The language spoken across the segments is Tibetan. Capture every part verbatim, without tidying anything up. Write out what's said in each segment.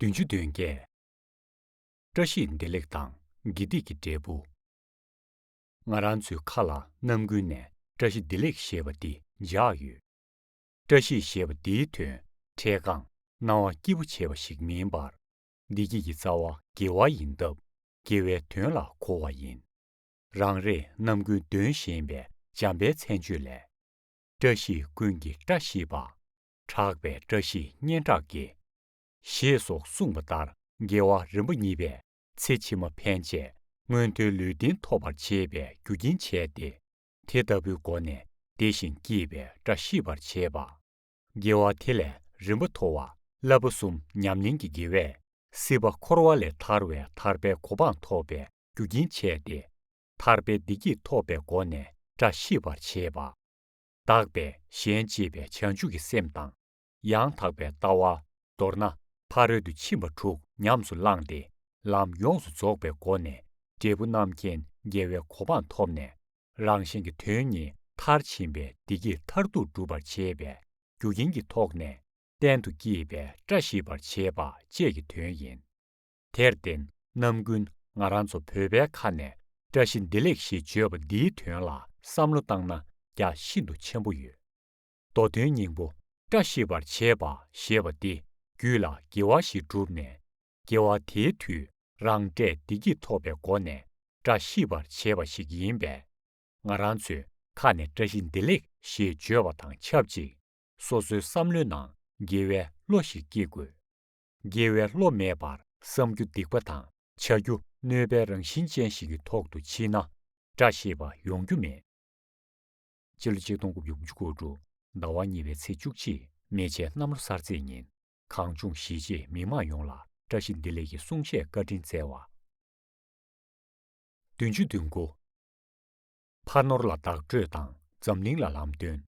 བདུན་ཅུ་དོན་བརྒྱད། བཀྲ་ཤིས་བདེ་ལེགས་དང་དགེ་སྡིག་གི་འབྲས་བུ། ང་རང་ཚོའི་ཁ་ལ་རྣམ་ཀུན་ནས་བཀྲ་ཤིས་བདེ་ལེགས་ཞེས་པ་འདི་འཇགས་ཡོད། བཀྲ་ཤིས་ཞེས་པ་འདིའི་དོན་འཕྲལ་གང་སྣང་བ་སྐྱིད་པོ་བྱེད་པ་ཞིག་མིན་པར། བདེ་སྐྱིད་ཀྱི་རྩ་བ་དགེ་བ་ཡིན་སྟབས། དགེ་བའི་དོན་ལ་གོ་བ་ཡིན། རང་རེས་རྣམ་ཀུན་འདོན་བཞིན་པའི་འཇམ་དཔལ་མཚན་བརྗོད་ལས། བཀྲ་ཤིས་ཀུན་གྱི་བཀྲ་ཤིས་པ། གྲགས་པའི་བཀྲ་ཤིས་སྙན་གྲགས་ཀྱི། ཞེས་སོགས་གསུངས་པ་ལྟར། དགེ་བ་རིམ་པ་གཉིས་པས་ཚེ་ཕྱི་མ་ཕན་ཆད་མངོན་མཐོའི་ལུས་རྟེན་ཐོབ་པར་བྱེད་པའི་རྒྱུ་རྐྱེན་བྱས་ཏེ། དེ་ལྟ་བུའི་སྒོ་ནས་བདེ་ཞིང་སྐྱིད་པའི་བཀྲ་ཤིས་པར་བྱེད་པ། དགེ་བ་དེ་ལས་རིམ་པ་མཐོ་བ་བསླབ་པ་གསུམ་ཉམས་ལེན་གྱི་དགེ་བས་སྲིད་པ་འཁོར་བ་ལས་ཐར་བའི་ཐར་པའི་གོ་འཕང་ཐོབ་པའི་རྒྱུ་རྐྱེན་བྱས་ཏེ། ཐར་པའི་བདེ་སྐྱིད་ཐོབ་པའི་སྒོ་ནས་བཀྲ་ཤིས་པར་བྱེད་པ། དག་པའི་གཞན་གཅེས་པའི་བྱང་ཆུབ་ཀྱི་སེམས་དང་། ཡང་དག་པའི་ལྟ་བ། མདོར་ན་ཕ་རོལ་ཏུ་ཕྱིན་པ་དྲུག་ཉམས་སུ་བླངས་ཏེ། ལམ་ཡོངས་སུ་རྫོགས་པའི་སྒོ་ནས་འབྲས་བུ་རྣམ་མཁྱེན་དགེ་བའི་གོ་འཕང་ཐོབ་ནས། རང་གཞན་གྱི་དོན་གཉིས་མཐར་ཕྱིན་པའི་བདེ་སྐྱིད་མཐར་ཐུག་འགྲུབ་པར་བྱེད་པའི་རྒྱུ་རྐྱེན་གྱི་ཐོག་ནས། གཏན་དུ་སྐྱེས་པའི་བཀྲ་ཤིས་པར་བྱེད་པ་བཅས་ཀྱི་དོན་ཡིན། དེར་བརྟེན་རྣམ་ཀུན་ང་རང་ཚོ་བོད་པའི་ཁ་ནས་བཀྲ་ཤིས་བདེ་ལེགས་ཞེས་བརྗོད་པ་འདིའི་དོན་ལ་བསམ་བློ་བཏང་ན་རྒྱ་ཤིན་ཏུ་ཆེན་པོ་ཡོད། མདོ་དོན་སྙིང་པོ་བཀྲ་ཤིས་པར་བྱེད་པ་ཞེས་པ་འདི་རྒྱུད་ལ་དགེ་བ་ཞིག་བསྒྲུབས་ནས། དགེ་བ་དེའི་མཐུས་རང་འབྲས་བདེ་སྐྱིད་ཐོབ་པའི་སྒོ་ནས་བཀྲ་ཤིས་པར་བྱེད་པ་ཞིག་ཡིན་པས། ང་རང་ཚོས་ཁ་ནས་བཀྲ་ཤིས་བདེ་ལེགས་ཞེས་བརྗོད་པ་དང་ཆབས་ཅིག་སོ་སོའི་བསམ་བློའི་ནང་དགེ་བའི་བློ་ཞིག་སྐྱེ་དགོས། དགེ་བའི་བློ་མེད་པར་བསམ་རྒྱུ་སྡིག་པ་དང་བྱ་རྒྱུ་གནོད་པའི་རང་བཞིན་ཅན་ཞིག་གི་ཐོག་ཏུ་ཕྱིན་ན་བཀྲ་ཤིས་པ་ཡོང་རྒྱུ་མེད། སྤྱི་ལོ་ཆིག་སྟོང་དགུ་བརྒྱ་དགུ་བཅུ་གོ་དྲུག་ཟླ་བ་གཉིས་པའི་ཚེས་བཅུ་གཅིག་མེ་བྱའི་གནམ་ལོ་གསར་ཚེས་ཉིན། གངས་ལྗོངས་གཞིས་བྱེས་མི་མང་ཡོངས་ལ་བཀྲ་ཤིས་བདེ་ལེགས་ཀྱི་གསུང་བཤད་བཀའ་དྲིན་སྩལ་བ། བདུན་ཅུ་དོན་དགུ། ཕ་ནོར་ལ་བདག་སྤྲོད་དང་འཛམ་གླིང་ལ་ལམ་སྟོན།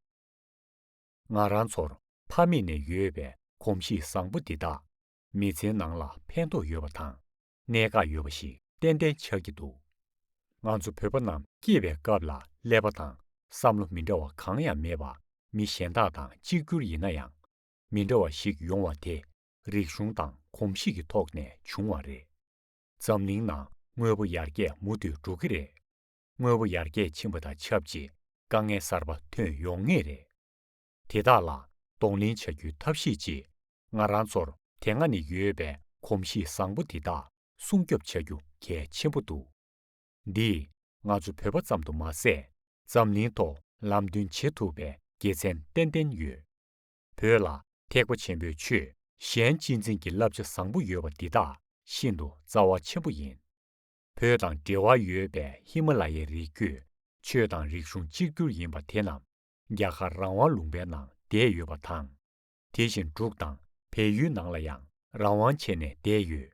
ང་རང་ཚོར་ཕ་མེས་ནས་ཡོད་པའི་གོམས་གཤིས་བཟང་པོ་འདི་དག་མི་ཚེའི་ནང་ལ་ཕན་ཐོགས་ཡོད་པ་དང་གནད་འགག་ཡོད་པ་ཞིག་ཏན་ཏན་ཆགས་ཀྱི་འདུག་ང་ཚོ་བོད་པ་རྣམས་སྐྱེས་པའི་སྐབས་ལ་ཀླད་པ་དང་བསམ་བློ་མི་འདྲ་བ་གང་ཡང་མེད་པ་མི་གཞན་དག་དང་གཅིག་གྱུར་ཡིན་ན་ཡང་། མི་འདྲ་བ་ཞིག་ཡོང་བ་དེ་རིག་གཞུང་དང་གོམས་གཤིས་ཀྱི་ཐོག་ནས་བྱུང་བ་རེད། འཛམ་གླིང་ནང་དངོས་པོ་ཡར་རྒྱས་མུ་མཐུད་འགྲོ་གི་རེད། དངོས་པོ་ཡར་རྒྱས་ཕྱིན་པ་དང་ཆབས་ཅིག་དཀའ་ངལ་གསར་པ་ཐོན་ཡོང་ངེས་རེད། དེ་དག་ལ་གདོང་ལེན་བྱ་རྒྱུའི་ཐབས་ཤེས་ཀྱིས་ང་རང་ཚོར་དེ་སྔ་ནས་ཡོད་པའི་གོམས་གཤིས་བཟང་པོ་དེ་དག་སྲུང་སྐྱོབ་བྱ་རྒྱུ་གལ་ཆེན་པོ་འདུག་འདིས་ང་ཚོ་བོད་པ་ཙམ་དུ་མ་ཟད། འཛམ་གླིང་ཐོག་ལམ་སྟོན་བྱེད་ཐུབ་པའི་དགེ་མཚན་ཏན་ཏན་ཡོད། བོད་ལ་ཐེག་པ་ཆེན་པོའི་ཆོས་གཞན་གཅེས་འཛིན་གྱི་བསླབ་བྱ་བཟང་པོ་ཡོད་པ་འདི་དག་ཤིན་ཏུ་རྩ་བ་ཆེན་པོ་ཡིན། བོད་དང་འབྲེལ་བ་ཡོད་པའི་ཧི་མ་ལ་ཡའི་རི་རྒྱུད་ཆོས་དང་རིག་གཞུང་གཅིག་གྱུར་ཡིན་པ་དེ་རྣམས་རྒྱ་གར་རང་དབང་ལུང་པའི་ནང་བསྡད་ཡོད་པ་དང་། དེ་བཞིན་འབྲུག་དང་བལ་ཡུལ་ནང་ལ་ཡང་རང་དབང་བྱས་ནས་བསྡད་ཡོད།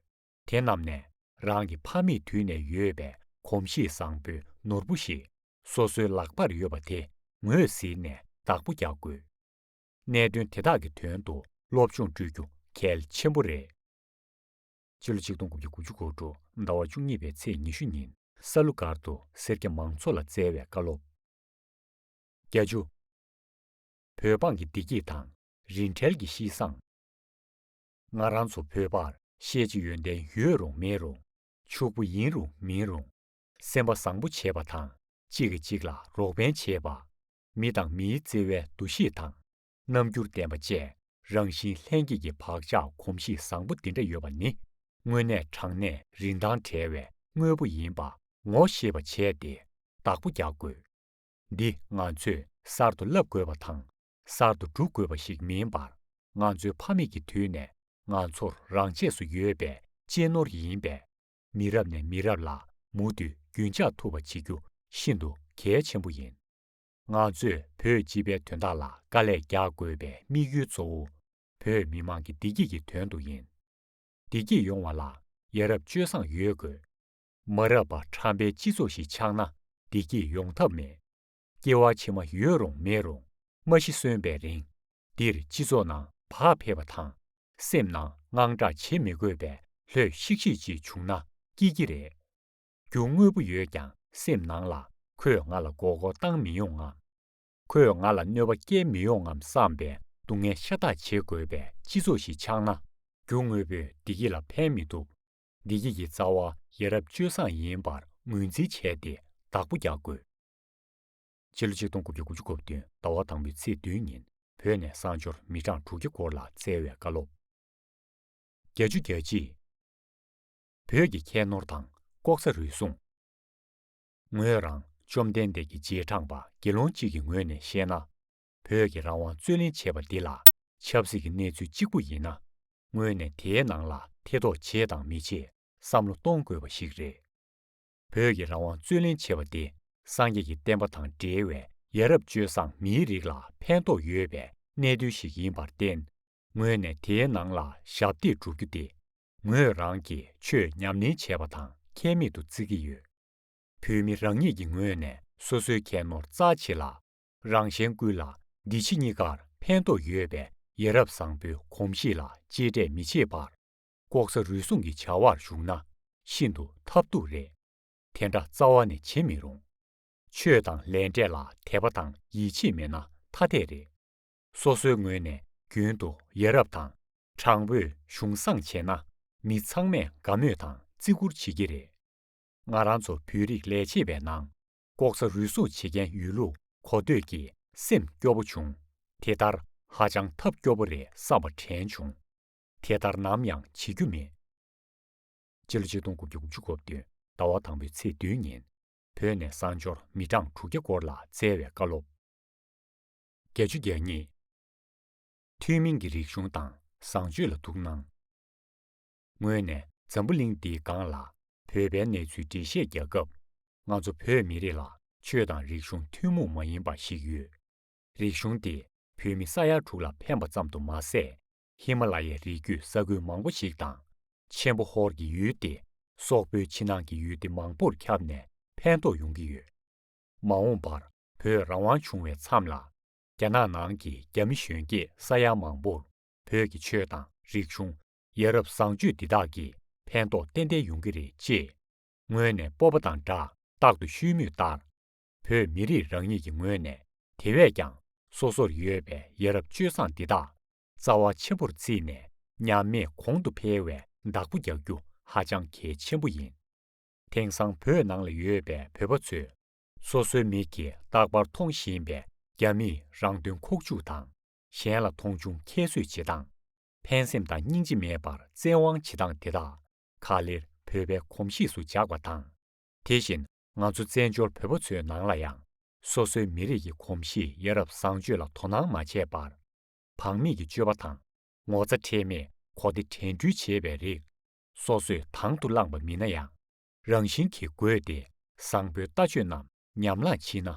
དེ་རྣམས་ནས་རང་གི་ཕ་མེས་དུས་ནས་ཡོད་པའི་གོམས་གཤིས་བཟང་པོའི་ནོར་བུ་ཞིག་སོ་སོའི་ལག་པར་ཡོད་པ་དེ་ངོས་ཟིན་ནས་བདག་པོ་རྒྱག་དགོས། གནད་དོན་དེ་དག་གི་དོན་དུ་སློབ་སྦྱོང་སྤྲོད་རྒྱུ་གལ་ཆེན་པོ་རེད། སྤྱི་ལོ་ཆིག་སྟོང་དགུ་བརྒྱ་དགུ་བཅུ་གོ་དྲུག་ཟླ་བ་བཅུ་གཉིས་པའི་ཚེས་ཉི་ཤུ་ཉིན་ས་ལུ་སྒར་དུ་སེར་སྐྱ་མང་ཚོགས་ལ་བསྩལ་བའི་བཀའ་སློབ། བརྒྱད་ཅུ། བོད་འབངས་ཀྱི་བདེ་སྐྱིད་དང་རིན་བྲལ་གྱི་གཤིས་བཟང་། ང་རང་ཚོ་བོད་པར་ཤེས་བྱ་ཡོན་ཏན་ཡོད་རུང་མེད་རུང་། ཕྱུག་པོ་ཡིན་རུང་མིན་རུང་། སེམས་པ་བཟང་པོ་བྱེད་པ་དང་གཅིག་གིས་གཅིག་ལ་རོགས་ཕན་བྱེད་པ། མི་དང་མིའི་བརྩེ་བའི་འདུ་ཤེས་དང་། རྣམ་འགྱུར་ལྡན་པ་བཅས་རང་བཞིན་ལྷན་སྐྱེས་ཀྱི་བག་ཆགས་གོམས་གཤིས་བཟང་པོ་འདི་འདྲ་ཡོད་པ་ནི་དངོས་གནས་དྲང་གནས་རིན་ཐང་བྲལ་བའི་དངོས་པོ་ཡིན་པ་ངོ་ཤེས་པ་བྱས་ཏེ་བདག་པོ་རྒྱག་དགོས། འདི་ང་ཚོས་གསར་དུ་བསླབ་དགོས་པ་དང་གསར་དུ་སྒྲུབ་དགོས་པ་ཞིག་མིན་པར། ང་ཚོའི་ཕ་མེས་ཀྱི་དུས་ནས་ང་ཚོར་རང་ཆས་སུ་ཡོད་པའི་གཅེས་ནོར་ཡིན་པས། མི་རབས་ནས་མི་རབས་ལ་མུ་མཐུད་རྒྱུན་འཇགས་ཐུབ་པ་བྱེད་རྒྱུ་ཤིན་ཏུ་གལ་ཆེན་པོ་ཡིན། ང་ཚོས་བོད་སྤྱི་པའི་དོན་དག་ལ་དཀའ་ལས་རྒྱག་དགོས་པའི་དམིགས་ཡུལ་གཙོ་བོ་བོད་མི་མང་གི་བདེ་སྐྱིད་ཀྱི་དོན་དུ་ཡིན། བདེ་སྐྱིད་ཡོང་བ་ལ་ཡ་རབས་སྤྱོད་བཟང་ཡོད་དགོས། མ་རབས་པ་ཁྲམ་པའི་སྤྱི་ཚོགས་ཤིག་ཆགས་ན་བདེ་སྐྱིད་ཡོང་ཐབས་མེད། སྐྱེ་བ་ཕྱི་མ་ཡོད་རུང་མེད་རུང་མ་ཤི་གསོན་པའི་རིང་འདིར་སྤྱི་ཚོགས་ནང་བག་ཕེབས་པ་དང་སེམས་ནང་དངངས་སྐྲག་བྱེད་མི་དགོས་པའི་ལྷོད་ཤིག་ཤིག་ཅིག་བྱུང་ན་སྐྱིད་ཀྱི་རེད། རྒྱུ་དངོས་པོ་ཡོད་ཀྱང་སེམས་ནང་ལ་ཁོས་ང་ལ་མགོ་སྐོར་བཏང་མི་ཡོང་ངམ། ཁོས་ང་ལ་གནོད་པ་སྐྱེལ་མི་ཡོང་ངམ་བསམ་པའི་སྡུག་བསྔལ་ཤ་སྟག་བྱེད་དགོས་པའི་སྤྱི་ཚོགས་ཤིག་ཆགས་ན། རྒྱུ་དངོས་པོས་བདེ་སྐྱིད་ལ་ཕན་མི་ཐོགས། བདེ་སྐྱིད་ཀྱི་རྩ་བ་ཡ་རབས་སྤྱོད་བཟང་ཡིན་པར་ངོས་འཛིན་བྱས་ཏེ་བདག་པོ་རྒྱག་དགོས། ཕྱི་ལོ་ཆིག་སྟོང་དགུ་བརྒྱ་དགུ་བཅུ་གོ་བདུན་ཟླ་བ་དང་པོའི་ཚེས་བདུན་ཉིན་བོད་ནས་གསང་སྦྱོར་མི་གྲངས་དྲུག་བརྒྱ་སྐོར་ལ་བསྩལ་བའི་བཀའ་སློབ། བརྒྱད་ཅུ་གྱ་གཅིག་བོད་ཀྱི་ཁྱད་ནོར་དང་ལྐོག་ཟ་རུལ་སུངས། ངོས་རང་བཅོམ་ལྡན་འདས་ཀྱི་རྗེས་འབྲང་པ་དགེ་སློང་གཅིག་གི་ངོས་ནས་བཤད་ན། བོད་ཀྱི་རང་དབང་རྩོད་ལེན་བྱས་པ་འདི་ལ་ཆབ་སྲིད་ཀྱི་གནས་ཚུལ་གཅིག་པུ་ཡིན་ན། ངོས་ནས་དེའི་ནང་ལ་ཐེ་གཏོགས་བྱེད་དང་མི་བྱེད་བསམ་བློ་གཏོང་དགོས་པ་ཞིག་རེད། བོད་ཀྱི་རང་དབང་རྩོད་ལེན་བྱས་པ་དེ་སངས་རྒྱས་ཀྱི་བསྟན་པ་དང་འབྲེལ་བའི་ཡ་རབས་སྤྱོད་བཟང་མིའི་རིགས་ལ་ཕན་ཐོགས་ཡོད་པའི་གནད་དོན་ཞིག་ཡིན་པར་བརྟེན། ངོས་ནས་དེའི་ནང་ལ་ཞབས་འདེགས་སྒྲུབ་རྒྱུ་དེ། ངོས་རང་གིས་ཆོས་ཉམས་ལེན་བྱས་པ་དང་ཁྱད་མེད་དུ་བརྩི་གི་ཡོད། བོད་མི་རང་ཉིད་ཀྱི་ངོས་ནས་སོ་སོའི་ཁྱད་ནོར་རྩ་ཆེ་ལ། རང་གཞན་ཀུན་ལ་འདི་ཕྱི་གཉིས་ཀར་ཕན་ཐོགས་ཡོད་པའི་ཡ་རབས་བཟང་པོའི་གོམས་གཤིས་ལ་གཅེས་སྤྲས་མི་བྱེད་པར། ལྐོག་ཟ་རུལ་སུངས་ཀྱི་བྱ་བར་ཞུགས་ན་ཤིན་ཏུ་ཐབས་སྡུག་རེད། དེ་འདྲ་རྩ་བ་ནས་བྱེད་མི་རུང་། ཆོས་དང་ལས་འབྲས་ལ་དད་པ་དང་ཡིད་ཆེས་མེད་ན་ཐ་དད་རེད། སོ་སོའི་ངོས་ནས་རྒྱུན་དུ་ཡ་རབས་དང་། དྲང་པོས་གཞུང་བཟང་བྱས་ན་མི་ཚང་མས་དགའ་མོས་དང་བརྩི་བཀུར་བྱེད་ཀྱི་རེད། ང་རང་ཚོ་བོད་རིགས་ལས་བྱེད་པའི་ནང་ལྐོག་ཟ་རུལ་སུངས་བྱེད་མཁན་ཡོད་ལུགས་གོ་ཐོས་ཀྱིས་སེམས་སྐྱོ་པོ་བྱུང་། དེ་ལྟར་ཧ་ཅང་ཐབས་སྐྱོ་པོ་རེད་བསམ་པ་དྲན་བྱུང་། དེ་ལྟར་ནམ་ཡང་བྱེད་རྒྱུ་མེད། སྤྱི་ལོ་ཆིག་སྟོང་དགུ་བརྒྱ་དགུ་བཅུ་གོ་བདུན་ཟླ་བ་དང་པོའི་ཚེས་བདུན་ཉིན་བོད་ནས་གསང་སྦྱོར་མི་གྲངས་དྲུག་བརྒྱ་སྐོར་ལ་བསྩལ་བའི་བཀའ་སློབ། བརྒྱད་ཅུ་གྱ་གཉིས། ཐུན་མིན་གྱི་རིག་གཞུང་དང་བཟང་སྤྱོད་ལ་ཐུགས་སྣང་། ངོས་ནས་འཛམ་བུ་གླིང་འདིའི་སྒང་ལ་བོད་པའི་གནས་ཚུལ་འགྲེལ་བཤད་རྒྱག་སྐབས། ང་ཚོ་བོད་མི་རིགས་ལ་ཆོས་དང་རིག་གཞུང་ཐུན་མོང་མ་ཡིན་པ་ཞིག་ཡོད། རིག་གཞུང་དེ་བོད་མི་ས་ཡ་དྲུག་ལ་ཕན་པ་ཙམ་དུ་མ་ཟད། ཧི་མ་ལ་ཡའི་རི་རྒྱུད་ས་ཁུལ་མང་པོ་ཞིག་དང་། ཆེན་པོ་ཧོར་གྱི་ཡུལ་ཏེ་སོག་པོའི་ཕྱི་ནང་གི་ཡུལ་སྡེ་མང་པོར་ཁྱབ་ནས་ཕན་ཐོགས་ཡོང་གི་ཡོད། མ་འོངས་པར་བོད་རང་དབང་བྱུང་བའི་མཚམས་ལ། རྒྱ་ནག་ནང་གི་རྒྱ་མི་གཞོན་སྐྱེས་ས་ཡ་མང་པོར་བོད་ཀྱི་ཆོས་དང་རིག་གཞུང་། ཡ་རབས་བཟང་སྤྱོད་འདི་དག་གིས་ཕན་ཐོགས་ཏན་ཏན་ཡོང་གི་རེད་ཅེས། ངོས་ནས་སྤོབས་པ་དང་སྦྲགས་རྟག་ཏུ་ཤོད་མུས་ལྟར། བོད་མི་རིགས་རང་ཉིད་ཀྱི་ངོས་ནས་དེ་བས་ཀྱང་སོ་སོར་ཡོད་པའི་ཡ་རབས་སྤྱོད་བཟང་འདི་དག་རྩ་བ་ཆེན་པོར་བརྩིས་ནས་ཉམས་མེད་གོང་དུ་འཕེལ་བའི་བདག་པོ་རྒྱག་རྒྱུ་ཧ་ཅང་གལ་ཆེན་པོ་ཡིན། དེང་སང་བོད་ནང་ལ་ཡོད་པའི་བོད་པ་ཚོས་སོ་སོའི་མིག་གིས་རྟག་པར་མཐོང་བཞིན་པའི་རྒྱ་མིས་རང་དོན་ཁོག་བཅུག་དང་། གཞན་ལ་མཐོང་ཆུང་ཁྱད་གསོད་བྱེད་སྟངས། ཕན་སེམས་དང་སྙིང་རྗེ་མེད་པར་བཙན་དབང་བྱེད་སྟངས་དེ་དག་ག་ལེར་བོད་པའི་གོམས་གཤིས་སུ་འཇགས་པ་དང་། དེ་བཞིན་ང་ཚོ་བཙན་བྱོལ་བོད་པ་ཚོའི་ནང་ལ་ཡང་སོ་སོའི་མི་རིགས་ཀྱི་གོམས་གཤིས་ཡ་རབས་བཟང་སྤྱོད་ལ་དོ་སྣང་མ་བྱས་པར། བག་མེད་ཀྱི་སྤྱོད་པ་དང་ངོ་ཚ་ཁྲེལ་མེད་གོ་བདེ་དྲན་འཁྲུལ་བྱེད་པའི་རིགས། སོ་སོས་དང་དུ་བླངས་པ་མིན་ན་ཡང་། རང་བཞིན་གྱིས་བསྒོས་ཏེ་བཟང་པོའི་ལྟ་སྤྱོད་རྣམས་ཉམས་བླངས་བྱས་ན།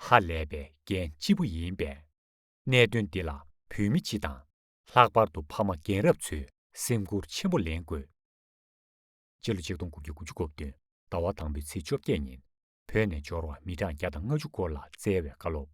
ཧ་ལས་པའི་འགན་ལྕི་པོ་ཡིན་པས། གནད་དོན་འདི་ལ་བོད་མི་སྤྱི་དང་། ལྷག་པར་དུ་ཕ་མ་རྒན་རབས་ཚོས་སེམས་ཁུར་ཆེན་པོ་ལེན་དགོས། སྤྱི་ལོ་ཆིག་སྟོང་དགུ་བརྒྱ་དགུ་བཅུ་གོ་བདུན་ཟླ་བ་དང་པོའི་ཚེས་བཅོ་བརྒྱད་ཉིན་བོད་ནས་འབྱོར་བ་མི་གྲངས་བརྒྱ་དང་ལྔ་བཅུ་སྐོར་ལ་བསྩལ་བའི་བཀའ་སློབ།